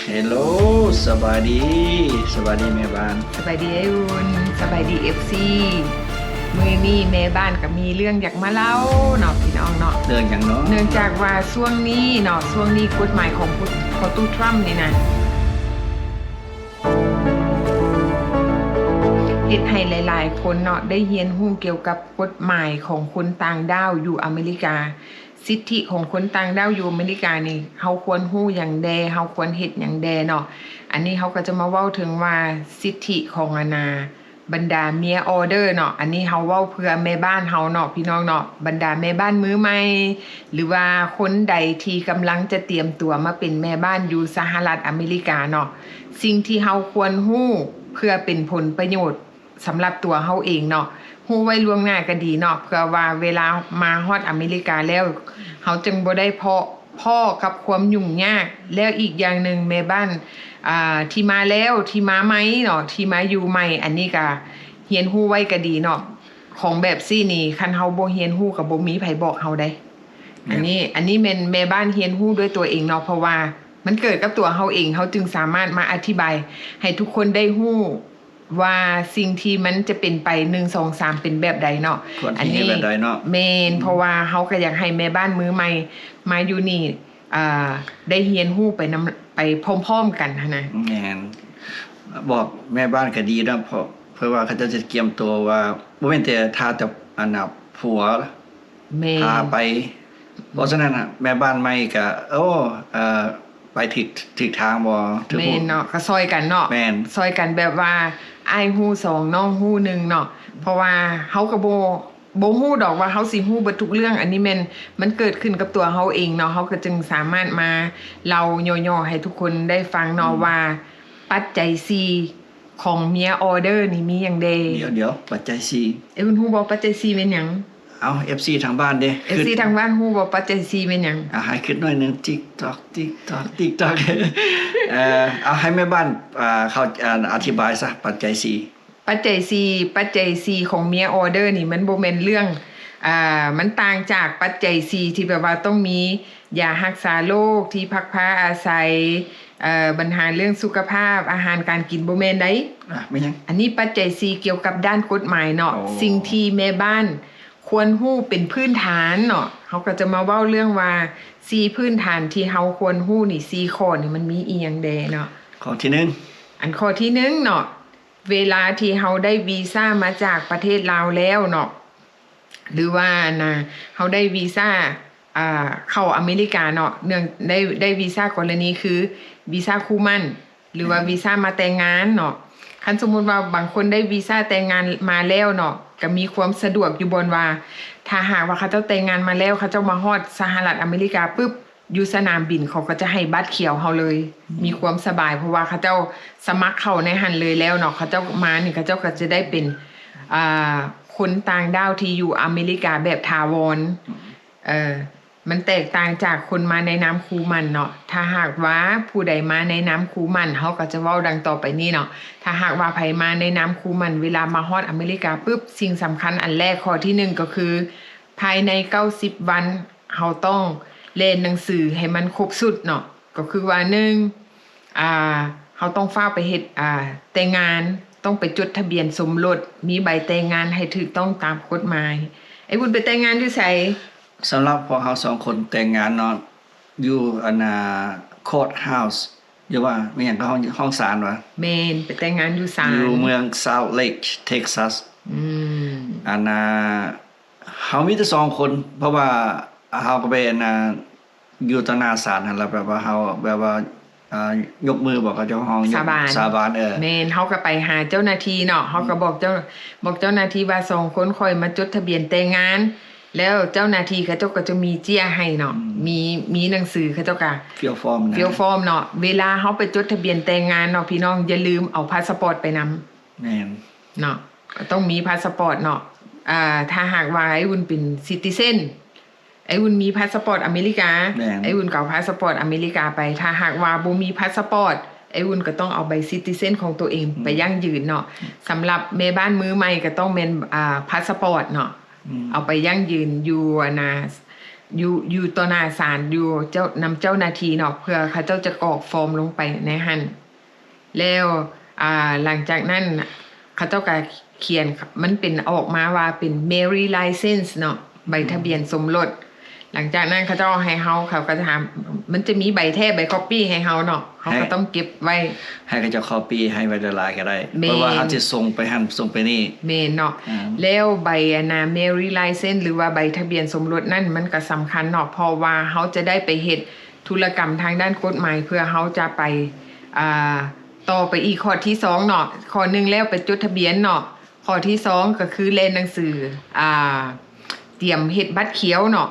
ເຮລໂລ ສະບາຍດີ ສະບາຍດີແມ່ບ້ານ. ສະບາຍດີອ້າຍອຸ່ນ ສະບາຍດີເອັຟຊີ. ມື້ນີ້ແມ່ບ້ານກໍມີເລື່ອງຢາກມາເລົ່າເນາະພີ່ນ້ອງເນາະ. ເລື່ອງຫຍັງເນາະ? ເນື່ອງຈາກວ່າຊ່ວງນີ້ເນາະ ຊ່ວງນີ້ກົດໝາຍຂອງ ຂອງຕູ້ທຣຳນີ້ນະ ເຮັດໃຫ້ຫຼາຍໆຄົນເນາະ ໄດ້ຮຽນຮູ້ກ່ຽວກັບກົດໝາຍຂອງຄົນຕ່າງດ້າວຢູ່ອາເມລິກາ. ສິດທິຂອງຄົນຕ່າງດ້າວຢູ່ອາເມລິການີ້ ເຮົາຄວນຮູ້ຫຍັງແດ່? ເຮົາຄວນເຮັດຫຍັງແດ່ເນາະ? ອັນນີ້ເຮົາກໍຈະມາເວົ້າເຖິງວ່າສິດທິຂອງ ອັນນ່າ ບັນດາເມຍອໍເດີເນາະ. ອັນນີ້ເຮົາເວົ້າເພື່ອແມ່ບ້ານເຮົາເນາະ ພີ່ນ້ອງເນາະ, ບັນດາແມ່ບ້ານມືໃໝ່ ຫຼືວ່າຄົນໃດທີ່ກຳລັງຈະຕຽມຕົວມາເປັນແມ່ບ້ານຢູ່ສະຫະລັດອາເມລິກາເນາະ. ສິ່ງທີ່ເຮົາຄວນຮູ້ເພື່ອເປັນຜົນປະໂຫຍດ ສຳລັບຕົວເຮົາເອງເນາະ ຮູ້ໄວ້ລ່ວງໜ້າກໍດີເນາະ ເພື່ອວ່າເວລາມາຮອດອາເມລິກາແລ້ວ ເຮົາຈຶ່ງບໍ່ໄດ້ພໍ້ ພໍ້ກັບຄວາມຫຍຸ້ງຍາກ. ແລ້ວອີກຢ່າງໜຶ່ງ ແມ່ບ້ານ ອ່າ ທີ່ມາແລ້ວ ທີ່ມາໃໝ່ເນາະ ທີ່ມາຢູ່ໃໝ່ ອັນນີ້ກໍຮຽນຮູ້ໄວ້ກໍດີເນາະ. ຂອງແບບຊີ້ນີ້ ຄັນເຮົາບໍ່ຮຽນຮູ້ ກໍບໍ່ມີໃຜບອກເຮົາໄດ້. ອັນນີ້ ອັນນີ້ແມ່ນແມ່ບ້ານຮຽນຮູ້ດ້ວຍຕົວເອງເນາະ ເພາະວ່າມັນເກີດກັບຕົວເຮົາເອງ ເຮົາຈຶ່ງສາມາດມາອະທິບາຍໃຫ້ທຸກຄົນໄດ້ຮູ້ ວ່າສິ່ງທີ່ມັນຈະເປັນໄປ ໜຶ່ງ ສອງ ສາມ ເປັນແບບໃດເນາະ. ຄວນ ອັນນີ້ ເຮັດແບບໃດເນາະ? ແມ່ນ ອືມ ເພາະວ່າເຮົາກໍຢາກໃຫ້ແມ່ບ້ານມືໃໝ່ມາຢູ່ນີ້ ອ່າ ໄດ້ຮຽນຮູ້ໄປນຳ ໄປພ້ອມໆກັນຫັ້ນນະ. ແມ່ນ ບອກແມ່ບ້ານກໍດີເນາະ ເພາະ ເພາະວ່າເຂົາເຈົ້າຈະກຽມຕົວວ່າ ບໍ່ແມ່ນແຕ່ຖ້າແຕ່ ອັນນ່າ ຜົວ ແມ່ນ ພາໄປ. ເພາະສະນັ້ນນະ ແມ່ບ້ານໃໝ່ກະ ໂອ້ ເອີ ໄປຖືກ ຖືກທາງບໍ່? ຖືກ ແມ່ນເນາະ ກໍຊ່ອຍກັນເນາະ. ແມ່ນ ຊ່ອຍກັນແບບວ່າອ້າຍຮູ້ສອງ ນ້ອງຮູ້ໜຶ່ງເນາະ. ເພາະວ່າເຮົາກໍບໍ່ ບໍ່ຮູ້ດອກວ່າເຮົາຊິຮູ້ເບິດທຸກເລື່ອງ. ອັນນີ້ແມ່ນມັນເກີດຂຶ້ນກັບຕົວເຮົາເອງເນາະ ເຮົາກໍຈຶ່ງສາມາດມາເລົ່າຫຍໍ້ໆໃຫ້ທຸກຄົນໄດ້ຟັງເນາະ ອືມ ວ່າປັດໄຈສີ່ ຂອງເມຍອໍເດີນີ້ມີຫຍັງແດ່? ດຽວໆ ປັດໄຈສີ່ ເອີ ຄຸນຮູ້ບໍ່ ປັດໄຈສີ່ແມ່ນຫຍັງ? ເອົ້າ ເອັຟຊີທາງບ້ານເດ້ ເອັຟຊີທາງບ້ານຮູ້ບໍ່ ປັດໄຈສີ່ແມ່ນຫຍັງ? ອ່າ ໃຫ້ຄິດໜ້ອຍໜຶ່ງ ຕິກຕອກ ຕິກຕອກ ຕິກຕອກ ເອີ ເອົາໃຫ້ແມ່ບ້ານ ອ່າ ເຂົາ ອ່າ ອະທິບາຍຊະ ປັດໄຈສີ່. ປັດໄຈສີ່ ປັດໄຈສີ່ຂອງເມຍອໍເດີນີ້ ມັນບໍ່ແມ່ນເລື່ອງ ອ່າ ມັນຕ່າງຈາກປັດໄຈສີ່ທີ່ແບບວ່າຕ້ອງມີ ຢາຮັກສາໂລກ ທີ່ພັກພາອາໄສ ເອີ ບັນຫາເລື່ອງສຸຂະພາບ ອາຫານການກິນ ບໍ່ແມ່ນໃດ. ອ່ະ ແມ່ນຫຍັງ? ອັນນີ້ປັດໄຈສີ່ກ່ຽວກັບດ້ານກົດໝາຍເນາະ. ໂອ້ ສິ່ງທີ່ແມ່ບ້ານຄວນຮູ້ເປັນພື້ນຖານເນາະ ເຮົາກໍຈະມາເວົ້າເລື່ອງວ່າ ສີ່ພື້ນຖານທີ່ເຮົາຄວນຮູ້ນີ້ ສີ່ຂໍ້ນີ້ ມັນມີອີ່ຫຍັງແດ່ເນາະ. ຂໍ້ທີໜຶ່ງ ອັນຂໍ້ທີໜຶ່ງເນາະ ເວລາທີ່ເຮົາໄດ້ວີຊາມາຈາກປະເທດລາວແລ້ວເນາະ ຫຼືວ່າ ອັນນ່າ ເຮົາໄດ້ວີຊາ ອ່າ ເຂົ້າອາເມລິກາເນາະ ເນື່ອງໄດ້ ໄດ້ວີຊາກໍລະນີຄືວີຊາຄູ່ໝັ້ນ ຫຼືວ່າ ແມ່ນ ວີຊາມາແຕ່ງງານເນາະ. ຄັນສົມມຸດວ່າບາງຄົນໄດ້ວີຊາແຕ່ງງານມາແລ້ວເນາະ ກໍມີຄວາມສະດວກຢູ່ບ່ອນວ່າ ຖ້າຫາກວ່າເຂົາເຈົ້າແຕ່ງງານມາແລ້ວ ເຂົາເຈົ້າມາຮອດສະຫະລັດອາເມລິກາປຶບ ຢູ່ສະໜາມບິນເຂົາກໍຈະໃຫ້ບັດຂຽວເຮົາເລີຍ ອືມ ມີຄວາມສະບາຍ ເພາະວ່າເຂົາເຈົ້າສະໝັກເຂົ້າໃນຫັ້ນເລີຍແລ້ວເນາະ. ເຂົາເຈົ້າມານີ້ ເຂົາເຈົ້າກໍຈະໄດ້ເປັນ ອ່າ ຄົນຕ່າງດ້າວທີ່ຢູ່ອາເມລິກາແບບຖາວອນ ອືມ ເອີ ມັນແຕກຕ່າງຈາກຄົນມາໃນນາມຄູ່ໝັ້ນເນາະ. ຖ້າຫາກວ່າຜູ້ໃດມາໃນນາມຄູ່ໝັ້ນ ເຮົາກໍຈະເວົ້າດັ່ງຕໍ່ໄປນີ້ເນາະ. ຖ້າຫາກວ່າໃຜມາໃນນາມຄູ່ໝັ້ນ ເວລາມາຮອດອາເມລິກາປຶບ ສິ່ງສຳຄັນອັນແລກ ຂໍ້ທີໜຶ່ງ ກໍຄື ພາຍໃນເກົ້າສິບວັນ ເຮົາຕ້ອງແລ່ນໜັງສືໃຫ້ມັນຄົບຊຸດເນາະ. ກໍຄືວ່າ ໜຶ່ງ ອ່າ ເຮົາຕ້ອງຟ້າວໄປເຮັດ ອ່າ ແຕ່ງງານ ຕ້ອງໄປຈົດທະບຽນສົມລົດ ມີໃບແຕ່ງງານໃຫ້ຖືກຕ້ອງຕາມກົດໝາຍ. ໄອ້ວຸ້ນໄປແຕ່ງງານຢູ່ໃສ? ສຳລັບພວກເຮົາສອງຄົນແຕ່ງງານເນາະ ຢູ່ ອັນນ່າ Courthouse ຫຼືວ່າແມ່ນຫຍັງ ຫ້ອງ ຫ້ອງສານຫວາ? ແມ່ນ ໄປແຕ່ງງານຢູ່ສານ ຢູ່ເມືອງ Southlake Texas. ອືມ ອັນນ່າ ເຮົາມີແຕ່ສອງຄົນ ເພາະວ່າເຮົາກໍໄປ ອັນນ່າ ຢູ່ຕໍ່ໜ້າສານຫັ້ນລະ ແບບວ່າເຮົາ ແບບວ່າ ອ່າ ຍົກມືບອກເຂົາເຈົ້າ ເຮົາຍົກ ສາບານ ສາບານ ເອີ ແມ່ນ ເຮົາກໍໄປຫາເຈົ້າໜ້າທີ່ເນາະ ເຮົາກໍບອກເຈົ້າ ອືມ ບອກເຈົ້າໜ້າທີ່ວ່າ ສອງຄົນຂ້ອຍມາຈົດທະບຽນແຕ່ງງານ ແລ້ວເຈົ້າໜ້າທີ່ເຂົາເຈົ້າກໍຈະມີເຈ້ຍໃຫ້ເນາະ ອືມ ມີ ມີໜັງສື ເຂົາເຈົ້າກໍ fill form ນະ fill form ເນາະ. ເວລາເຮົາໄປຈົດທະບຽນແຕ່ງງານເນາະ ພີ່ນ້ອງ ຢ່າລືມເອົາພາສະປອດໄປນຳ. ແມ່ນ ເນາະ ກໍຕ້ອງມີພາສະປອດເນາະ. ອ່າ ຖ້າຫາກວ່າໄອ້ອຸ່ນເປັນ citizen ໄອ້ອຸ່ນມີພາສະປອດອາເມລິກາ ແມ່ນ ໄອ້ອຸ່ນກໍເອົາພາສະປອດອາເມລິກາໄປ. ຖ້າຫາກວ່າບໍ່ມີພາສະປອດ ໄອ້ອຸ່ນກໍຕ້ອງເອົາໃບ citizen ຂອງຕົວເອງ ອືມ ໄປຢັ້ງຢືນເນາະ. ສຳລັບແມ່ບ້ານມືໃໝ່ກໍຕ້ອງແມ່ນ ອ່າ ພາສະປອດເນາະ ອືມ ເອົາໄປຢັ້ງຢືນຢູ່ ອັນນ່າ ຢູ່ ຢູ່ຕໍ່ໜ້າສານ ຢູ່ເຈົ້າ ນຳເຈົ້າໜ້າທີ່ເນາະ ເພື່ອເຂົາເຈົ້າຈະກອກຟອມລົງໄປໃນຫັ້ນ. ແລ້ວ ອ່າ ຫຼັງຈາກນັ້ນ ເຂົາເຈົ້າກໍຂຽນ ມັນເປັນອອກມາວ່າເປັນ marriage license ເນາະ ໃບທະບຽນສົມລົດ. ຫຼັງຈາກນັ້ນເຂົາເຈົ້າໃຫ້ເຮົາ ເຂົາກໍຈະຖາມ ມັນຈະມີໃບແທ້ໃບ copy ໃຫ້ເຮົາເນາະ ເຮົາກໍຕ້ອງເກັບໄວ້ ໃຫ້ເຂົາເຈົ້າ copy ໃຫ້ໄວ້ຫຼາຍໆກໍໄດ້ ແມ່ນ ເພາະວ່າເຮົາຊິສົ່ງໄປຫັ້ນສົ່ງໄປນີ້ ແມ່ນເນາະ. ອືມ ແລ້ວໃບອັນນ່າ marriage license ຫຼືວ່າໃບທະບຽນສົມລົດນັ້ນ ມັນກໍສຳຄັນເນາະ ເພາະວ່າເຮົາຈະໄດ້ໄປເຮັດທຸລະກຳທາງດ້ານກົດໝາຍ ເພື່ອເຮົາຈະໄປ ອ່າ ຕໍ່ໄປອີກຂໍ້ທີສອງເນາະ. ຂໍ້ໜຶ່ງແລ້ວໄປຈົດທະບຽນເນາະ ຂໍ້ທີສອງກໍຄືແລ່ນໜັງສື ອ່າ ຕຽມເຮັດບັດຂຽວເນາະ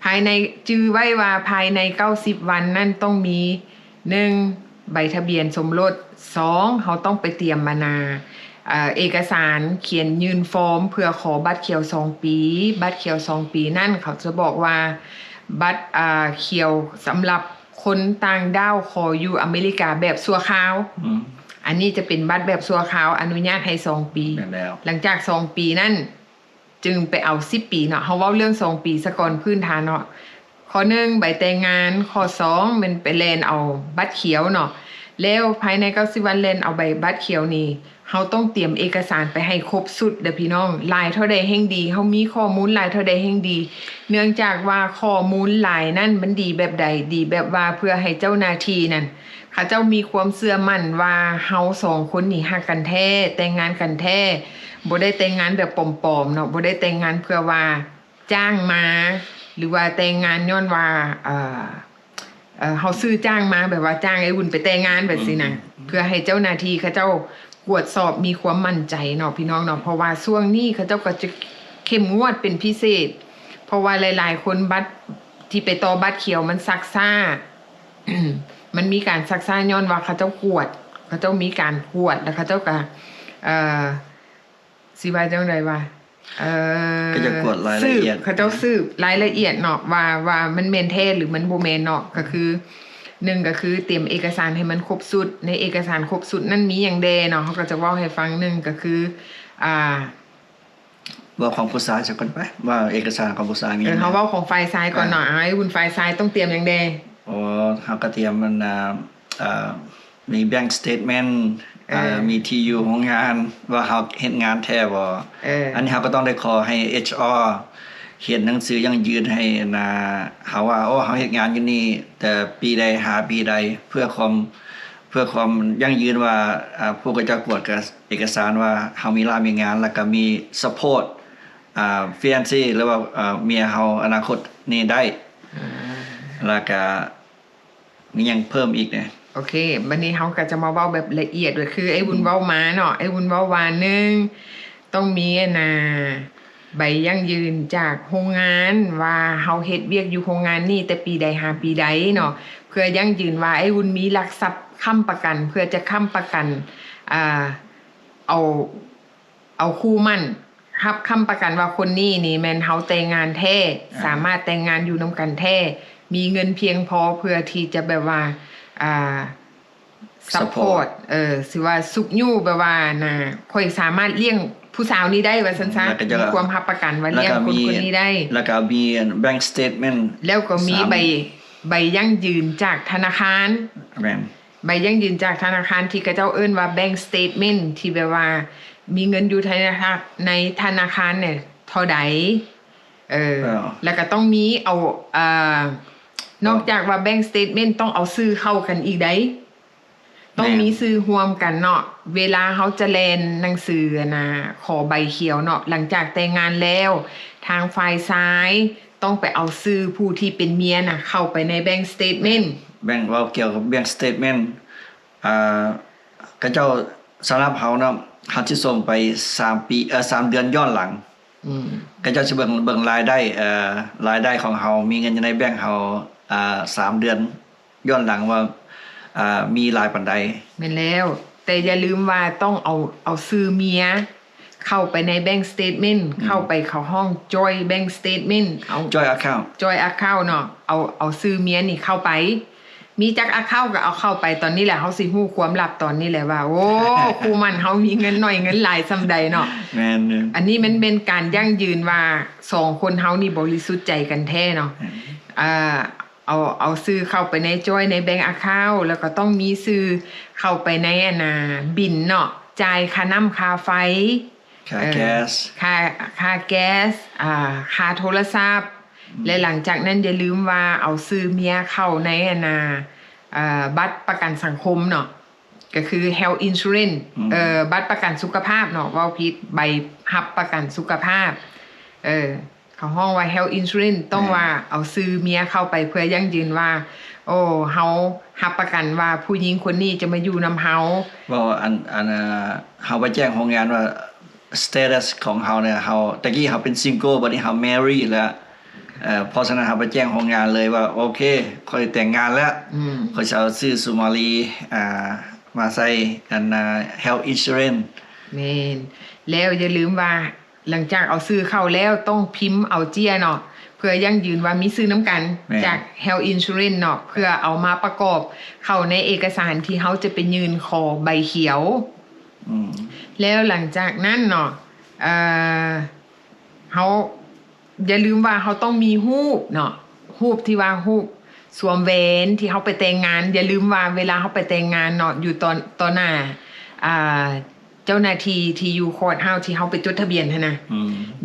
ພາຍໃນ ຈື່ໄວ້ວ່າພາຍໃນເກົ້າສິບວັນນັ້ນຕ້ອງມີ ໜຶ່ງ ໃບທະບຽນສົມລົດ, ສອງ ເຮົາຕ້ອງໄປຕຽມອັນນ່າ ເອີ ເອກະສານຂຽນຍື່ນຟອມເພື່ອຂໍບັດຂຽວສອງປີ. ບັດຂຽວສອງປີນັ້ນ ເຂົາຈະບອກວ່າບັດ ອ່າ ຂຽວສຳລັບຄົນຕ່າງດ້າວຂໍຢູ່ອາເມລິກາແບບຊົ່ວຄາວ. ອືມ ອັນນີ້ຈະເປັນບັດແບບຊົ່ວຄາວ ອະນຸຍາດໃຫ້ສອງປີ. ແມ່ນແລ້ວ ຫຼັງຈາກສອງປີນັ້ນ ຈຶ່ງໄປເອົາສິບປີເນາະ. ເຮົາເວົ້າເລື່ອງສອງປີສາກ່ອນ ພື້ນຖານເນາະ. ຂໍ້ໜຶ່ງ ໃບແຕ່ງງານ, ຂໍ້ສອງ ແມ່ນໄປແລ່ນເອົາບັດຂຽວເນາະ. ແລ້ວພາຍໃນເກົ້າສິບວັນແລ່ນເອົາໃບບັດຂຽວນີ້ ເຮົາຕ້ອງຕຽມເອກະສານໄປໃຫ້ຄົບຊຸດເດີ້ພີ່ນ້ອງ. ຫຼາຍເທົ່າໃດແຮ່ງດີ, ເຮົາມີຂໍ້ມູນຫຼາຍເທົ່າໃດແຮ່ງດີ. ເນື່ອງຈາກວ່າຂໍ້ມູນຫຼາຍນັ້ນມັນດີແບບໃດ? ດີແບບວ່າເພື່ອໃຫ້ເຈົ້າໜ້າທີ່ນັ້ນ ເຂົາເຈົ້າມີຄວາມເຊື່ອໝັ້ນວ່າເຮົາສອງຄົນນີ້ຮັກກັນແທ້, ແຕ່ງງານກັນແທ້, ບໍ່ໄດ້ແຕ່ງງານແບບປອມໆເນາະ, ບໍ່ໄດ້ແຕ່ງງານເພື່ອວ່າຈ້າງມາ ຫຼືວ່າແຕ່ງງານຍ້ອນວ່າ ເອີ ເອີ ເຮົາຊື້ຈ້າງມາ ແບບວ່າຈ້າງອ້າຍວຸນໄປແຕ່ງງານແບບຊີ້ນະ. ອືມ ເພື່ອໃຫ້ເຈົ້າໜ້າທີ່ເຂົາເຈົ້າກວດສອບມີຄວາມໝັ້ນໃຈເນາະ ພີ່ນ້ອງເນາະ, ເພາະວ່າຊ່ວງນີ້ເຂົາເຈົ້າກໍຈະເຂັ້ມງວດເປັນພິເສດ ເພາະວ່າຫຼາຍໆຄົນບັດທີ່ໄປຕໍ່ບັດຂຽວມັນຊັກຊ້າ. ມັນມີການຊັກຊ້າຍ້ອນວ່າເຂົາເຈົ້າກວດ, ເຂົາເຈົ້າມີການກວດ ແລ້ວເຂົາເຈົ້າກະ ເອີ ຊິວ່າຈັ່ງໃດວະ ເອີ ເຂົາເຈົ້າກວດລາຍລະອຽດ ເຂົາເຈົ້າສືບລາຍລະອຽດເນາະ ວ່າ ວ່າມັນແມ່ນແທ້ ຫຼື ມັນບໍ່ແມ່ນເນາະ. ກໍຄື ໜຶ່ງ ກໍຄືຕຽມເອກະສານໃຫ້ມັນຄົບຊຸດ. ໃນເອກະສານຄົບຊຸດນັ້ນມີຫຍັງແດ່ເນາະ ເຮົາກໍຈະເວົ້າໃຫ້ຟັງ. ໜຶ່ງ ກໍຄື ອ່າ ເວົ້າຂອງຜູ້ຊາຍຊະກ່ອນໄປ ວ່າເອກະສານຂອງຜູ້ຊາຍມີຫຍັງແດ່. ເອີ ເຮົາເວົ້າຂອງຝ່າຍຊາຍກ່ອນເນາະ. ອ່າ ອ້າຍບຸນ ຝ່າຍຊາຍຕ້ອງຕຽມຫຍັງແດ່? ໂອ້ ເຮົາກໍຕຽມມັນ ອ່າ ອ່າ ມີ bank statement ເອີ ອ່າ ມີທີ່ຢູ່ໂຮງງານ ວ່າເຮົາເຮັດງານແທ້ບໍ່. ເອີ ອັນນີ້ເຮົາກໍຕ້ອງໄດ້ຂໍໃຫ້ ເອຈອາ ຂຽນໜັງສືຢັ້ງຢືນໃຫ້ ອ່າ ເຮົາວ່າ ໂອ້ ເຮົາເຮັດງານຢູ່ນີ້ແຕ່ປີໃດຫາປີໃດ ເພື່ອຄວາມ ເພື່ອຄວາມຢັ້ງຢືນວ່າ ອ່າ ຜູ້ເຂົາເຈົ້າກວດເອກະສານວ່າເຮົາມີລາມີງານ ແລ້ວກໍມີ support ອ່າ fiancé ຫຼືວ່າ ອ່າ ເມຍເຮົາອະນາຄົດນີ້ໄດ້. ອ່າ ແລ້ວກໍມີຫຍັງເພີ່ມອີກແດ່? ໂອເຄ ບັດນີ້ເຮົາກໍຈະມາເວົ້າແບບລະອຽດ ກໍຄືອ້າຍບຸນເວົ້າມາເນາະ. ອ້າຍບຸນເວົ້າວ່າ ໜຶ່ງ ຕ້ອງມີອັນນ່າ ໃບຢັ້ງຢືນຈາກໂຮງງານວ່າເຮົາເຮັດວຽກຢູ່ໂຮງງານນີ້ແຕ່ປີໃດຫາປີໃດເນາະ ເພື່ອຢັ້ງຢືນວ່າອ້າຍບຸນມີຫຼັກຊັບຄ້ຳປະກັນ ເພື່ອຈະຄ້ຳປະກັນ ອ່າ ເອົາ ເອົາຄູ່ໝັ້ນ ຮັບຄ້ຳປະກັນວ່າຄົນນີ້ນີ້ແມ່ນເຮົາແຕ່ງງານແທ້ ອ່າ ສາມາດແຕ່ງງານຢູ່ນຳກັນແທ້ ມີເງິນພຽງພໍເພື່ອທີ່ຈະແບບວ່າ ອ່າ support support ເອີ ຊິວ່າຊຸກຍູ້ແບບວ່ານະ ຂ້ອຍສາມາດລ້ຽງຜູ້ສາວນີ້ໄດ້ວ່າຊັ້ນຊະ ແລ້ວກໍຈະ ມີຄວາມຮັບປະກັນວ່າລ້ຽງຄົນຄົນນີ້ໄດ້ ແລ້ວກໍມີ ແລ້ວກໍມີ bank statement ແລ້ວກໍມີ ສາມ ໃບ ໃບຢັ້ງຢືນຈາກທະນາຄານ ແມ່ນ ໃບຢັ້ງຢືນຈາກທະນາຄານທີ່ເຂົາເຈົ້າເອີ້ນວ່າ bank statement ທີ່ແບບວ່າມີເງິນຢູ່ທະນາຄານ ໃນທະນາຄານເນຍເທົ່າໃດ ເອີ ເອີ ແລ້ວກໍຕ້ອງມີເອົາ ເອີ ນອກຈາກວ່າ bank statement ຕ້ອງເອົາຊື່ເຂົ້າກັນອີກໃດ ຕ້ອງມີຊື່ຮ່ວມກັນເນາະ ເວລາເຮົາຈະແລ່ນໜັງສືອັນນ່າ ຂໍໃບຂຽວເນາະ ຫຼັງຈາກແຕ່ງງານແລ້ວ ທາງຝ່າຍຊາຍ ຕ້ອງໄປເອົາຊື່ຜູ້ທີ່ເປັນເມຍນະ ເຂົ້າໄປໃນ bank statement ແບ່ງ ເວົ້າກ່ຽວກັບ bank statement ອ່າ ເຂົາເຈົ້າ ສຳລັບເຮົາເນາະ ເຮົາຊິສົ່ງໄປສາມປີ ເອີ ສາມເດືອນຍ້ອນຫຼັງ ອືມ ເຂົາເຈົ້າຊິເບິ່ງ ເບິ່ງລາຍໄດ້ ເອີ ລາຍໄດ້ຂອງເຮົາ ມີເງິນຢູ່ໃນແບັງເຮົາ ອ່າ ສາມເດືອນ ຍ້ອນຫຼັງວ່າ ອ່າ ມີຫຼາຍປານໃດ. ແມ່ນແລ້ວ ແຕ່ຢ່າລືມວ່າຕ້ອງເອົາ ເອົາຊື່ເມຍເຂົ້າໄປໃນ bank statement ອືມ ເຂົ້າໄປ ເຂົາຮ້ອງ joint bank statement ເອົາ joint account joint account ເນາະ ເອົາ ເອົາຊື່ເມຍນີ້ເຂົ້າໄປ ມີຈັກອາເຄົາກໍເອົາເຂົ້າໄປຕອນນີ້ແຫຼະ ເຮົາຊິຮູ້ຄວາມລັບຕອນນີ້ແຫຼະວ່າ ໂອ້ ຄູ່ໝັ້ນເຮົາມີເງິນໜ້ອຍເງິນຫຼາຍສ່ຳໃດເນາະ. ແມ່ນ ອັນນີ້ມັນແມ່ນການຢັ້ງຢືນວ່າສອງຄົນເຮົານີ້ບໍລິສຸດໃຈກັນແທ້ເນາະ. ເອົາ ເອົາຊື່ເຂົ້າໄປໃນ joint ໃນ bank account ແລ້ວກໍຕ້ອງມີຊື່ເຂົ້າໄປໃນອັນນ່າ ບິນເນາະ ຈ່າຍຄ່ານ້ຳຄ່າໄຟ ຄ່າແກັສ ຄ່າ ຄ່າແກັສ ອ່າ ຄ່າໂທລະສັບ ແລະ ຫຼັງຈາກນັ້ນຢ່າລືມວ່າເອົາຊື່ເມຍເຂົ້າໃນອັນນ່າ ເອີ ບັດປະກັນສັງຄົມເນາະ ກໍຄື health insurance ເອີ ບັດປະກັນສຸຂະພາບເນາະ ເວົ້າຜິດ ໃບຮັບປະກັນສຸຂະພາບ ເອີ ເຂົາຮ້ອງວ່າ health insurance ຕ້ອງວ່າເອົາຊື່ເມຍເຂົ້າໄປເພື່ອຢັ້ງຢືນວ່າ ໂອ້ ເຮົາຮັບປະກັນວ່າຜູ້ຍິງຄົນນີ້ຈະມາຢູ່ນຳເຮົາ. ເວົ້າອັນ ອັນ ເຮົາໄປແຈ້ງໂຮງງານວ່າ status ຂອງເຮົາເນຍ ເຮົາ ແຕ່ກີ້ເຮົາເປັນ single ບັດນີ້ເຮົາ marry ແລ້ວ ເພາະສະນັ້ນເຮົາໄປແຈ້ງໂຮງງານເລີຍວ່າ ໂອເຄ ຂ້ອຍແຕ່ງງານແລ້ວ ຂ້ອຍຊິເອົາຊື່ສຸມາລີ ອ່າ ມາໃສ່ອັນ health insurance. ແມ່ນ ແລ້ວຢ່າລືມວ່າ ຫຼັງຈາກເອົາຊື່ເຂົ້າແລ້ວ ຕ້ອງພິມເອົາເຈ້ຍເນາະ ເພື່ອຢັ້ງຢືນວ່າມີຊື່ນຳກັນ ຈາກ health insurance ເນາະ ເພື່ອເອົາມາປະກອບເຂົ້າໃນເອກະສານທີ່ເຮົາຈະໄປຍື່ນຂໍໃບຂຽວ. ແລ້ວຫຼັງຈາກນັ້ນເນາະ ເອີ ເຮົາ ຢ່າລືມວ່າເຮົາຕ້ອງມີຮູບເນາະ ຮູບທີ່ວ່າຮູບສວມແຫວນທີ່ເຮົາໄປແຕ່ງງານ ຢ່າລືມວ່າເວລາເຮົາໄປແຕ່ງງານເນາະ ຢູ່ຕໍ່ ຕໍ່ໜ້າ ອ່າ ເຈົ້າໜ້າທີ່ທີ່ຢູ່ courthouse ທີ່ເຮົາໄປຈົດທະບຽນຫັ້ນນະ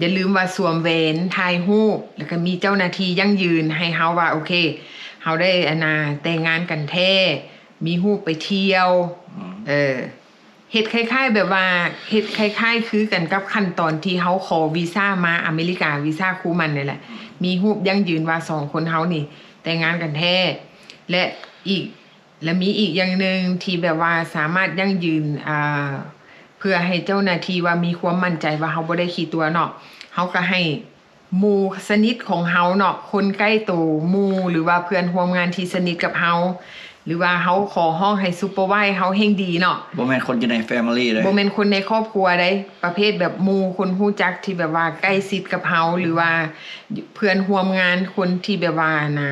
ຢ່າລືມວ່າສວມແຫວນ ຖ່າຍຮູບ ແລ້ວກໍມີເຈົ້າໜ້າທີ່ຢັ້ງຢືນໃຫ້ເຮົາວ່າ ໂອເຄ ເຮົາໄດ້ອັນນ່າ ແຕ່ງງານກັນແທ້ ມີຮູບໄປທ່ຽວ ເອີ ເຮັດຄ້າຍໆແບບວ່າ ເຮັດຄ້າຍໆຄືກັນກັບຂັ້ນຕອນທີ່ເຮົາຂໍວີຊາມາອາເມລິກາ ວີຊາຄູ່ໝັ້ນນີ້ແຫຼະ ມີຮູບຢັ້ງຢືນວ່າສອງຄົນເຮົານີ້ແຕ່ງງານກັນແທ້ ແລະ ອີກ ແລະ ມີອີກຢ່າງໜຶ່ງທີ່ແບບວ່າສາມາດຢັ້ງຢືນ ອ່າ ເພື່ອໃຫ້ເຈົ້າໜ້າທີ່ວ່າມີຄວາມໝັ້ນໃຈວ່າເຮົາບໍ່ໄດ້ຂີ້ຕົວະເນາະ ເຮົາກໍໃຫ້ ໝູ່ສະໜິດຂອງເຮົາເນາະ ຄົນໃກ້ໂຕ ໝູ່ ຫຼືວ່າເພື່ອນຮ່ວມງານທີ່ສະໜິດກັບເຮົາ ຫຼືວ່າເຮົາຂໍຮ້ອງໃຫ້ supervise ເຮົາແຮ່ງດີເນາະ ບໍ່ແມ່ນຄົນຢູ່ໃນ family ເດ້ ບໍ່ແມ່ນຄົນໃນຄອບຄົວໃດ ປະເພດແບບໝູ່ຄົນຮູ້ຈັກທີ່ແບບວ່າໃກ້ຊິດກັບເຮົາ ຫຼືວ່າເພື່ອນຮ່ວມງານ ຄົນທີ່ແບບວ່ານະ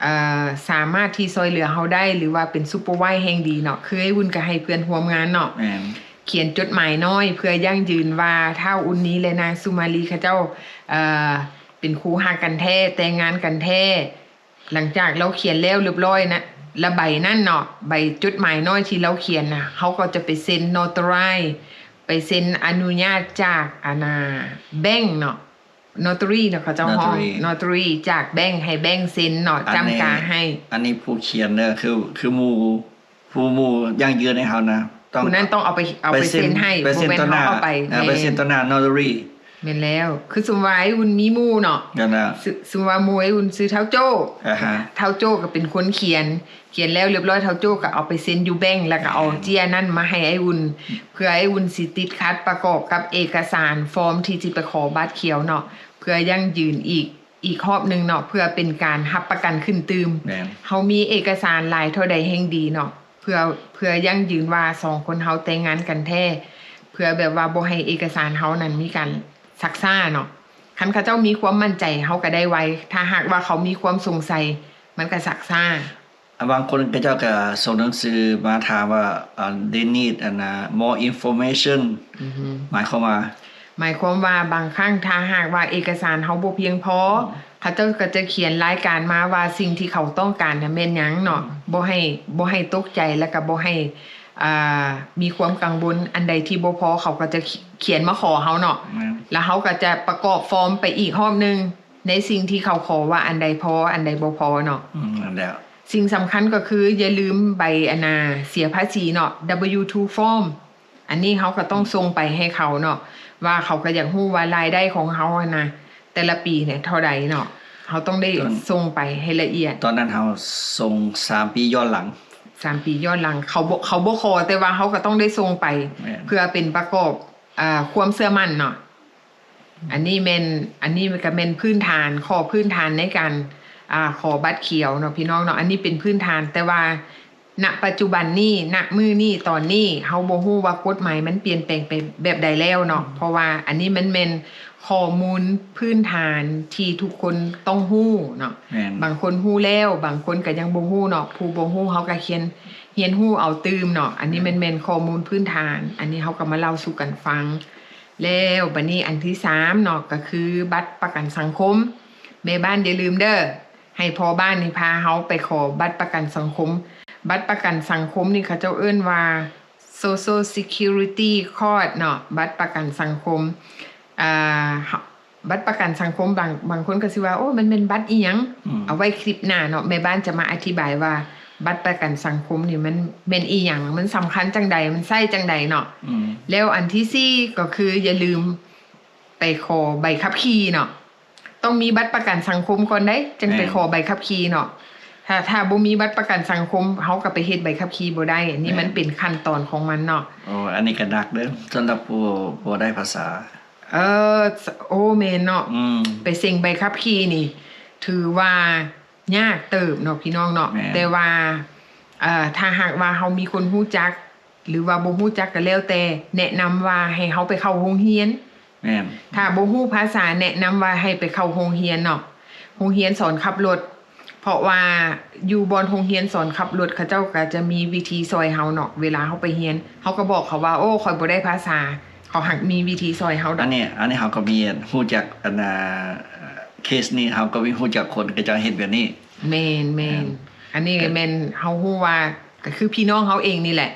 ເອີ ສາມາດທີ່ຊ່ອຍເຫຼືອເຮົາໄດ້ ຫຼືວ່າເປັນ supervise ແຮ່ງດີເນາະ ຄືອ້າຍອຸ່ນກໍໃຫ້ເພື່ອນຮ່ວມງານເນາະ ຂຽນຈົດໝາຍນ້ອຍເພື່ອຢັ້ງຢືນວ່າທ້າວອຸ່ນນີ ແລະ ນາງສຸມາລີ ເຂົາເຈົ້າ ເອີ ເປັນຄູ່ຮັກກັນແທ້ ແຕ່ງງານກັນແທ້. ຫຼັງຈາກລາວຂຽນແລ້ວລຽບຮ້ອຍນະ ລະໃບນັ້ນເນາະ ໃບຈົດໝາຍນ້ອຍທີ່ລາວຂຽນນະ ເຮົາກໍຈະໄປເຊັນ notarize ໄປເຊັນອະນຸຍາດຈາກອັນນ່າ ແບັງເນາະ notary ເນາະ ເຂົາເຈົ້າຮ້ອງ notary ຈາກແບັງ ໃຫ້ແບັງເຊັນເນາະ ຈ້ຳກາໃຫ້. ອັນນີ້ຜູ້ຂຽນເດີ ຄື ຄືໝູ່ ຜູ້ໝູ່ຢັ້ງຢືນໃຫ້ເຮົານະ ຕ້ອງ ຜູ້ນັ້ນຕ້ອງເອົາໄປ ເອົາໄປເຊັນໃຫ້ ບໍ່ແມ່ນເຮົາເອົາໄປ ໄປເຊັນຕໍ່ໜ້າ notary. ແມ່ນແລ້ວ ຄືສົມວ່າອ້າຍອຸ່ນມີໝູ່ເນາະ ສົມ ສົມວ່າໝູ່ອ້າຍອຸ່ນຊື່ທ້າວໂຈ້ ທ້າວໂຈ້ກໍເປັນຄົນຂຽນ ຂຽນແລ້ວລຽບຮ້ອຍ ທ້າວໂຈ້ກໍເອົາໄປເຊັນຢູ່ແບັງ ແລ້ວກໍເອົາເຈ້ຍນັ້ນມາໃຫ້ອ້າຍອຸ່ນ ເພື່ອອ້າຍອຸ່ນຊິຕິດຂັດປະກອບກັບເອກະສານຟອມທີ່ຊິໄປຂໍບັດຂຽວເນາະ ເພື່ອຢັ້ງຢືນອີກ ອີກຮອບໜຶ່ງເນາະ ເພື່ອເປັນການຮັບປະກັນຂຶ້ນຕື່ມ ເຮົາມີເອກະສານຫຼາຍເທົ່າໃດແຮ່ງດີເນາະ ເພື່ອ ເພື່ອຢັ້ງຢືນວ່າສອງຄົນເຮົາແຕ່ງງານກັນແທ້ ເພື່ອແບບວ່າບໍ່ໃຫ້ເອກະສານເຮົານັ້ນມີການຊັກຊ້າເນາະ. ຄັນເຂົາເຈົ້າມີຄວາມໝັ້ນໃຈ ເຮົາກໍໄດ້ໄວ ຖ້າຫາກວ່າເຂົາມີຄວາມສົງໄສ ມັນກໍຊັກຊ້າ. ບາງຄົນເຂົາເຈົ້າກໍສົ່ງໜັງສືມາຖາມວ່າ they need ອັນນ່າ more information ໝາຍຄວາມວ່າ ໝາຍຄວາມວ່າບາງຄັ້ງຖ້າຫາກວ່າເອກະສານເຮົາບໍ່ພຽງພໍ ເຂົາເຈົ້າກໍຈະຂຽນລາຍການມາວ່າສິ່ງທີ່ເຂົາຕ້ອງການນະແມ່ນຫຍັງເນາະ ບໍ່ໃຫ້ ບໍ່ໃຫ້ຕົກໃຈ ແລ້ວກໍບໍ່ໃຫ້ ອ່າ ມີຄວາມກັງວົນ ອັນໃດທີ່ບໍ່ພໍເຂົາກໍຈະຂ- ຂຽນມາຂໍເຮົາເນາະ ແລ້ວເຮົາກໍຈະປະກອບຟອມໄປອີກຮອບໜຶ່ງ ໃນສິ່ງທີ່ເຂົາຂໍວ່າອັນໃດພໍ ອັນໃດບໍ່ພໍເນາະ. ອືມ ນັ້ນແຫຼະ ສິ່ງສຳຄັນກໍຄືຢ່າລືມໃບອັນນ່າເສຍພາສີເນາະ W two form ອັນນີ້ເຮົາກໍຕ້ອງສົ່ງໄປໃຫ້ເຂົາເນາະ ວ່າເຂົາກໍຢາກຮູ້ວ່າລາຍໄດ້ຂອງເຮົາຫັ້ນນະ ແຕ່ລະປີເນຍເທົ່າໃດເນາະ ເຮົາຕ້ອງໄດ້ ຕ້ອງ ສົ່ງໄປໃຫ້ລະອຽດ. ຕອນນັ້ນເຮົາສົ່ງສາມປີຍ້ອນຫຼັງ ສາມປີຍ້ອນຫຼັງ ເຂົາບໍ່ ເຂົາບໍ່ຂໍ ແຕ່ວ່າເຮົາກໍຕ້ອງໄດ້ສົ່ງໄປ ແມ່ນ ເພື່ອເປັນປະກອບ ອ່າ ຄວາມເຊື່ອໝັ້ນເນາະ. ອັນນີ້ແມ່ນ ອັນນີ້ກໍແມ່ນພື້ນຖານ ຂໍ້ພື້ນຖານໃນການ ອ່າ ຂໍບັດຂຽວເນາະ ພີ່ນ້ອງເນາະ ອັນນີ້ເປັນພື້ນຖານ ແຕ່ວ່າ ນະປັດຈຸບັນນີ້ ນະມື້ນີ້ ຕອນນີ້ ເຮົາບໍ່ຮູ້ວ່າກົດໝາຍມັນປ່ຽນແປງໄປແບບໃດແລ້ວເນາະ. ເພາະວ່າອັນນີ້ມັນແມ່ນຂໍ້ມູນພື້ນຖານທີ່ທຸກຄົນຕ້ອງຮູ້ເນາະ. ບາງຄົນຮູ້ແລ້ວ ບາງຄົນກໍຍັງບໍ່ຮູ້ເນາະ. ຜູ້ບໍ່ຮູ້ເຮົາກໍຮຽນ ຮຽນຮູ້ເອົາຕື່ມເນາະ. ອັນນີ້ແມ່ນ ແມ່ນຂໍ້ມູນພື້ນຖານ ອັນນີ້ເຮົາກໍມາເລົ່າສູ່ກັນຟັງ. ແລ້ວບັດນີ້ອັນທີສາມເນາະ ກໍຄືບັດປະກັນສັງຄົມ. ແມ່ບ້ານຢ່າລືມເດີ້ ໃຫ້ພໍ່ບ້ານນີ້ພາເຮົາໄປຂໍບັດປະກັນສັງຄົມ. ບັດປະກັນສັງຄົມນີ້ເຂົາເຈົ້າເອີ້ນວ່າ Social Security Card ເນາະ ບັດປະກັນສັງຄົມ. ອ່າ ເຮົາ ບັດປະກັນສັງຄົມ ບາງ ບາງຄົນກໍຊິວ່າ ໂອ້ ມັນແມ່ນບັດອີ່ຫຍັງ? ເອົາໄວ້ຄລິບໜ້າເນາະ ແມ່ບ້ານຈະມາອະທິບາຍວ່າ ບັດປະກັນສັງຄົມນີ້ມັນແມ່ນອີ່ຫຍັງ? ມັນສຳຄັນຈັ່ງໃດ? ມັນໃຊ້ຈັ່ງໃດເນາະ? ແລ້ວອັນທີສີ່ ກໍຄືຢ່າລືມໄປຂໍໃບຂັບຂີ່ເນາະ. ຕ້ອງມີບັດປະກັນສັງຄົມກ່ອນເດ້ ຈັ່ງໄປຂໍໃບຂັບຂີ່ເນາະ. ຖ້າ ຖ້າບໍ່ມີບັດປະກັນສັງຄົມ ເຮົາກໍໄປເຮັດໃບຂັບຂີ່ບໍ່ໄດ້. ອັນນີ້ມັນເປັນຂັ້ນຕອນຂອງມັນເນາະ. ໂອ້ ອັນນີ້ກໍໜັກເດີ້ ສຳລັບຜູ້ບໍ່ໄດ້ພາສາ. ເອີ ໂອ້ ແມ່ນເນາະ. ໄປເສັງໃບຂັບຂີ່ນີ້ ຖືວ່າຍາກເຕີບເນາະ ພີ່ນ້ອງເນາະ. ແຕ່ວ່າ ເອີ ຖ້າຫາກວ່າເຮົາມີຄົນຮູ້ຈັກ ຫຼືວ່າບໍ່ຮູ້ຈັກກໍແລ້ວແຕ່ ແນະນຳວ່າໃຫ້ເຮົາໄປເຂົ້າໂຮງຮຽນ. ແມ່ນ. ຖ້າບໍ່ຮູ້ພາສາ ແນະນຳວ່າໃຫ້ໄປເຂົ້າໂຮງຮຽນເນາະ ໂຮງຮຽນສອນຂັບລົດ. ເພາະວ່າຢູ່ບ່ອນໂຮງຮຽນສອນຂັບລົດ ເຂົາເຈົ້າກໍຈະມີວິທີຊ່ອຍເຮົາເນາະ. ເວລາເຮົາໄປຮຽນ ເຮົາກໍບອກເຂົາວ່າ ໂອ້ ຂ້ອຍບໍ່ໄດ້ພາສາ. ເຂົາຫາກມີວິທີຊ່ອຍເຮົາດອກ. ອັນນີ້ ອັນນີ້ເຮົາກໍມີຮູ້ຈັກ ອັນ ເຄສນີ້ ເຮົາກໍມີຮູ້ຈັກຄົນ ເຂົາເຈົ້າເຮັດແບບນີ້. ແມ່ນ ແມ່ນ. ອັນນີ້ແມ່ນເຮົາຮູ້ວ່າ ກໍຄືພີ່ນ້ອງເຮົາເອງນີ້ແຫຼະ.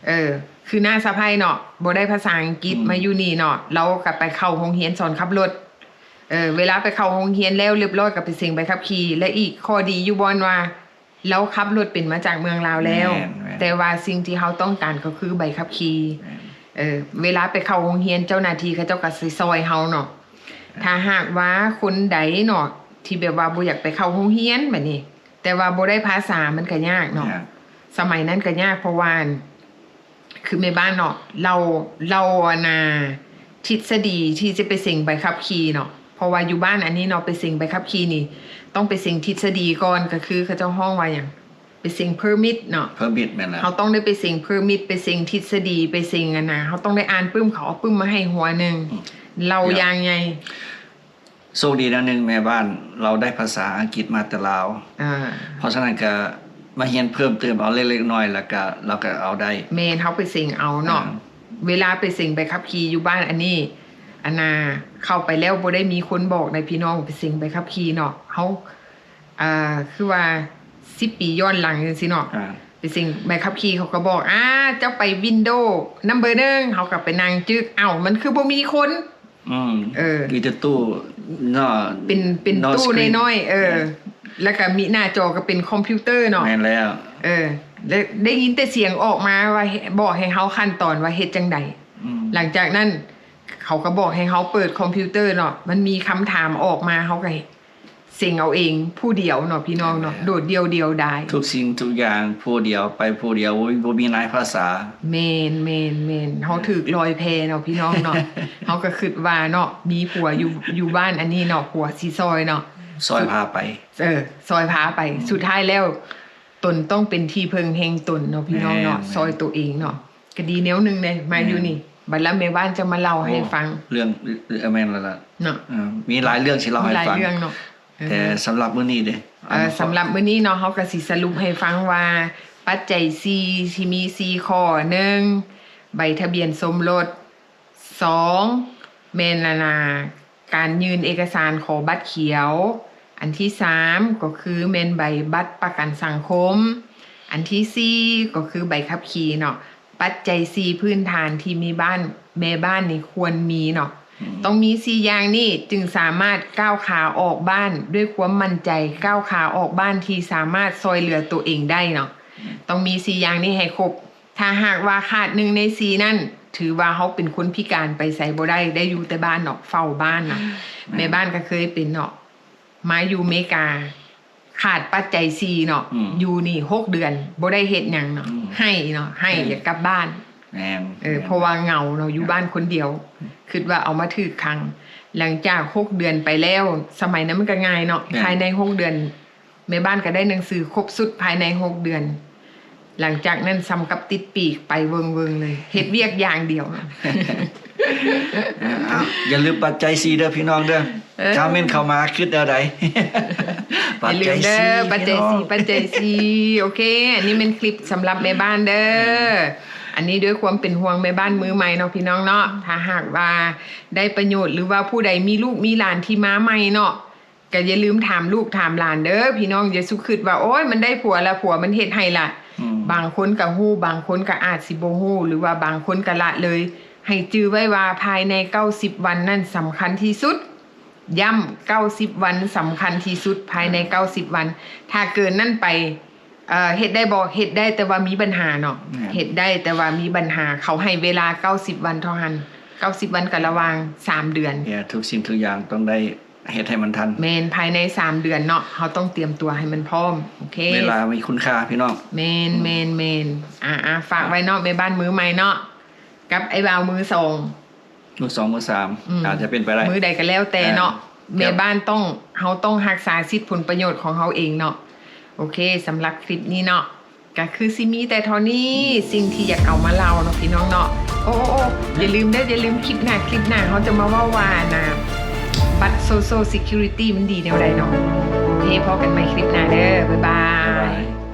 ເອີ ຄືນ້າສະໃພ້ເນາະ ບໍ່ໄດ້ພາສາອັງກິດ ມາຢູ່ນີ້ເນາະ ລາວກໍໄປເຂົ້າໂຮງຮຽນສອນຂັບລົດ. ເອີ ເວລາໄປເຂົ້າໂຮງຮຽນແລ້ວຮຽບຮ້ອຍ ກໍໄປເສັງໃບຂັບຂີ່. ແລະ ອີກຂໍ້ດີຢູ່ບ່ອນວ່າ ລາວຂັບລົດເປັນມາຈາກເມືອງລາວແລ້ວ. ແຕ່ວ່າສິ່ງທີ່ເຮົາຕ້ອງການກໍຄືໃບຂັບຂີ່. ເອີ ເວລາໄປເຂົ້າໂຮງຮຽນ ເຈົ້າໜ້າທີ່ເຂົາເຈົ້າກໍຊິຊ່ອຍເຮົາເນາະ. ຖ້າຫາກວ່າຄົນໃດເນາະ ທີ່ແບບວ່າບໍ່ຢາກໄປເຂົ້າໂຮງຮຽນບາດນີ້ ແຕ່ວ່າບໍ່ໄດ້ພາສາ ມັນກໍຍາກເນາະ. ສະໄໝນັ້ນກໍຍາກ ເພາະວ່າ ຄືແມ່ບ້ານເນາະ ເລົ່າ ເລົ່າ ອັນນ່າ ທິດສະດີທີ່ຈະໄປເສັງໃບຂັບຂີ່ເນາະ. ເພາະວ່າຢູ່ບ້ານອັນນີ້ເນາະ ໄປເສັງໃບຂັບຂີ່ນີ້ ຕ້ອງໄປເສັງທິດສະດີກ່ອນ. ກໍຄືເຂົາເຈົ້າຮ້ອງວ່າຫຍັງ? ໄປເສັງເພີມິດເນາະ. ເພີມິດ ແມ່ນແລ້ວ. ເຮົາຕ້ອງໄດ້ໄປເສັງເພີມິດ ໄປເສັງທິດສະດີ ໄປເສັງ ອັນນ່າ ເຮົາຕ້ອງໄດ້ອ່ານປຶ້ມ ເຂົາເອົາປຶ້ມມາໃຫ້ຫົວໜຶ່ງ. ເລົ່າຢ່າງໃຫຍ່. ໂຊກດີແນວໜຶ່ງ ແມ່ບ້ານລາວໄດ້ພາສາອັງກິດມາແຕ່ລາວ. ເພາະສະນັ້ນກະມາຮຽນເພີ່ມເຕີມເອົາເລັກໆນ້ອຍໆ ແລ້ວກະລາວກະເອົາໄດ້. ແມ່ນ ເຮົາໄປເສັງເອົາເນາະ. ເວລາໄປເສັງໃບຂັບຂີ່ຢູ່ບ້ານອັນນີ້ ອັນນ່າ ເຂົ້າໄປແລ້ວບໍ່ໄດ້ມີຄົນບອກໃດພີ່ນ້ອງ ໄປເສັງໃບຂັບຂີ່ເນາະ. ເຮົາ ອ່າ ຄືວ່າສິບປີຍ້ອນຫຼັງຈັ່ງຊີ້ເນາະ ໄປເສັງໃບຂັບຂີ່ ເຂົາກໍບອກ ອ່າ ເຈົ້າໄປວິນໂດນຳເບີໜຶ່ງ ເຮົາກໍໄປນັ່ງຈຶກ ເອົ້າ ມັນຄືບໍ່ມີຄົນ. ອືມ ເອີ ມີແຕ່ຕູ້ເນາະ ເປັນ ເປັນຕູ້ນ້ອຍໆ ເອີ ແລ້ວກໍມີໜ້າຈໍກໍເປັນຄອມພິວເຕີເນາະ. ແມ່ນແລ້ວ ເອີ ໄດ້ ໄດ້ຍິນແຕ່ສຽງອອກມາວ່າ ບອກໃຫ້ເຮົາຂັ້ນຕອນວ່າເຮັດຈັ່ງໃດ. ອືມ ຫຼັງຈາກນັ້ນ ເຂົາກໍບອກໃຫ້ເຮົາເປີດຄອມພິວເຕີເນາະ ມັນມີຄຳຖາມອອກມາ ເຮົາກໍເສັງເອົາເອງຜູ້ດຽວເນາະ ພີ່ນ້ອງເນາະ. ແມ່ນແລ້ວ ໂດດດ່ຽວດຽວດາຍ ທຸກສິ່ງທຸກຢ່າງຜູ້ດຽວ ໄປຜູ້ດຽວ ບໍ່ມີ ບໍ່ມີນາຍພາສາ. ແມ່ນ ແມ່ນ ແມ່ນ ເຮົາຖືກລອຍແພເນາະ ພີ່ນ້ອງເນາະ. ເຮົາກໍຄິດວ່າເນາະ ມີຜົວຢູ່ ຢູ່ບ້ານອັນນີ້ເນາະ ຜົວຊິຊ່ອຍເນາະ ຊ່ອຍພາໄປ ເອີ ຊ່ອຍພາໄປ. ອືມ ສຸດທ້າຍແລ້ວ ຕົນຕ້ອງເປັນທີ່ເພິ່ງແຫ່ງຕົນເນາະ ພີ່ນ້ອງເນາະ. ແມ່ນ ແມ່ນ ຊ່ອຍຕົວເອງເນາະ ກໍດີແນວໜຶ່ງເດ້ ມາຢູ່ນີ້. ແມ່ນ ບັດລະແມ່ບ້ານຈະມາເລົ່າໃຫ້ຟັງ. ໂອ້ ເລື່ອງ ເອີ ແມ່ນແລ້ວລະເນາະ ເອີ ມີຫຼາຍເລື່ອງຊິເລົ່າໃຫ້ຟັງ. ມີຫຼາຍເລື່ອງເນາະ. ເອີ ແຕ່ສຳລັບມື້ນີ້ເດ້ ເອີ ສຳລັບມື້ນີ້ເນາະ ເຮົາກໍຊິສະຫຼຸບໃຫ້ຟັງວ່າ ປັດໄຈສີ່ ທີ່ມີສີ່ຂໍ້ ໜຶ່ງ ໃບທະບຽນສົມລົດ, ສອງ ແມ່ນ ອັນນ່າ ການຍື່ນເອກະສານຂໍບັດຂຽວ, ອັນທີສາມ ກໍຄືແມ່ນໃບບັດປະກັນສັງຄົມ, ອັນທີສີ່ ກໍຄືໃບຂັບຂີ່ເນາະ. ປັດໄຈສີ່ພື້ນຖານທີ່ມີບ້ານ ແມ່ບ້ານນີ້ຄວນມີເນາະ. ອືມ ຕ້ອງມີສີ່ຢ່າງນີ້ຈຶ່ງສາມາດກ້າວຂາອອກບ້ານດ້ວຍຄວາມໝັ້ນໃຈ, ກ້າວຂາອອກບ້ານທີ່ສາມາດຊ່ອຍເຫຼືອຕົວເອງໄດ້ເນາະ. ອືມ ຕ້ອງມີສີ່ຢ່າງນີ້ໃຫ້ຄົບ. ຖ້າຫາກວ່າຂາດໜຶ່ງໃນສີ່ນັ້ນ ຖືວ່າເຮົາເປັນຄົນພິການໄປໃສບໍ່ໄດ້ ໄດ້ຢູ່ແຕ່ບ້ານເນາະ ເຝົ້າບ້ານນະ. ແມ່ນ ແມ່ບ້ານກໍເຄີຍເປັນເນາະ ມາຢູ່ເມກາ ຂາດປັດໄຈສີ່ເນາະ. ອືມ ຢູ່ນີ້ຫົກເດືອນ ບໍ່ໄດ້ເຮັດຫຍັງເນາະ. ອືມ ໄຫ້ເນາະ ໄຫ້ ໄຫ້ ຢາກກັບບ້ານ. ແມ່ນ ເອີ ແມ່ນ ເພາະວ່າເຫງົາເນາະ ຢູ່ບ້ານຄົນດຽວ. ອືມ ຄິດວ່າເອົາມາຖືກຂັງ. ຫຼັງຈາກຫົກເດືອນໄປແລ້ວ ສະໄໝນັ້ນມັນກໍງ່າຍເນາະ. ແມ່ນ ພາຍໃນຫົກເດືອນ ແມ່ບ້ານກໍໄດ້ໜັງສືຄົບຊຸດພາຍໃນຫົກເດືອນ. ຫຼັງຈາກນັ້ນສ່ຳກັບຕິດປີກໄປເວີ້ງໆເລີຍ ເຮັດວຽກຢ່າງດຽວ. ເອົາ ຢ່າລືມປັດໄຈສີ່ເດີພີ່ນ້ອງເດີ ເອີ ຄອມເມັນເຂົ້າມາຄິດແນວໃດ. ຢ່າລືມເດີ ປັດໄຈສີ່ ປັດໄຈສີ່ ພີ່ນ້ອງ ປັດໄຈສີ່. ໂອເຄ ອັນນີ້ແມ່ນຄລິບສຳລັບແມ່ບ້ານເດີ. ເອີ ອັນນີ້ດ້ວຍຄວາມເປັນຫ່ວງແມ່ບ້ານມືໃໝ່ເນາະ ພີ່ນ້ອງເນາະ. ຖ້າຫາກວ່າໄດ້ປະໂຫຍດ ຫຼືວ່າຜູ້ໃດມີລູກມີຫຼານທີ່ມາໃໝ່ເນາະ ກໍຢ່າລືມຖາມລູກຖາມຫຼານເດີພີ່ນ້ອງ. ຢ່າສຸຄິດວ່າ ໂອ້ຍ ມັນໄດ້ຜົວລະ ຜົວມັນເຮັດໃຫ້ລະ. ອືມ ບາງຄົນກໍຮູ້ ບາງຄົນກໍອາດຊິບໍ່ຮູ້ ຫຼືວ່າບາງຄົນກໍລະເລີຍ. ໃຫ້ຈື່ໄວ້ວ່າພາຍໃນເກົ້າສິບວັນນັ້ນສຳຄັນທີ່ສຸດ. ຢ້ຳ ເກົ້າສິບວັນສຳຄັນທີ່ສຸດ ພາຍໃນເກົ້າສິບວັນ. ຖ້າເກີນນັ້ນໄປ ເອີ ເຮັດໄດ້ບໍ່? ເຮັດໄດ້ ແຕ່ວ່າມີບັນຫາເນາະ. ແມ່ນ ເຮັດໄດ້ ແຕ່ວ່າມີບັນຫາ. ເຂົາໃຫ້ເວລາເກົ້າສິບວັນເທົ່ານັ້ນ. ເກົ້າສິບວັນກໍລະຫວ່າງສາມເດືອນ. ເອີ ທຸກສິ່ງທຸກຢ່າງຕ້ອງໄດ້ເຮັດໃຫ້ມັນທັນ. ແມ່ນ ພາຍໃນສາມເດືອນເນາະ ເຮົາຕ້ອງຕຽມຕົວໃຫ້ມັນພ້ອມ. ໂອເຄ ເວລາມີຄຸນຄ່າພີ່ນ້ອງ. ແມ່ນ ອືມ ແມ່ນ ແມ່ນ. ອ່າໆ ຝາກໄວ້ເນາະ ອ່າ ແມ່ບ້ານມືໃໝ່ເນາະ ກັບໄອ້ບ່າວມືສອງ ມື້ສອງ ມື້ສາມ ອືມ ອາດຈະເປັນໄປໄດ້ ມື້ໃດກໍແລ້ວແຕ່ເນາະ. ອ່າ ແມ່ບ້ານຕ້ອງ ເຮົາຕ້ອງຮັກສາສິດຜົນປະໂຫຍດຂອງເຮົາເອງເນາະ. ໂອເຄ ສຳລັບຄລິບນີ້ເນາະ ກໍຄືຊິມີແຕ່ເທົ່ານີ້ ອືມ ສິ່ງທີ່ຢາກເອົາມາເລົ່າເນາະ ພີ່ນ້ອງເນາະ. ໂອ້ໆໆ ຢ່າລືມເດີ ຢ່າລືມ ຄລິບໜ້າ ຄລິບໜ້າເຮົາຈະມາເວົ້າວ່າ ອັນນ່າ ບັດ Social Security ມັນດີແນວໃດເນາະ. ໂອເຄ ພໍ້ກັນໃໝ່ຄລິບໜ້າເດີ ບາຍບາຍ ບາຍບາຍ.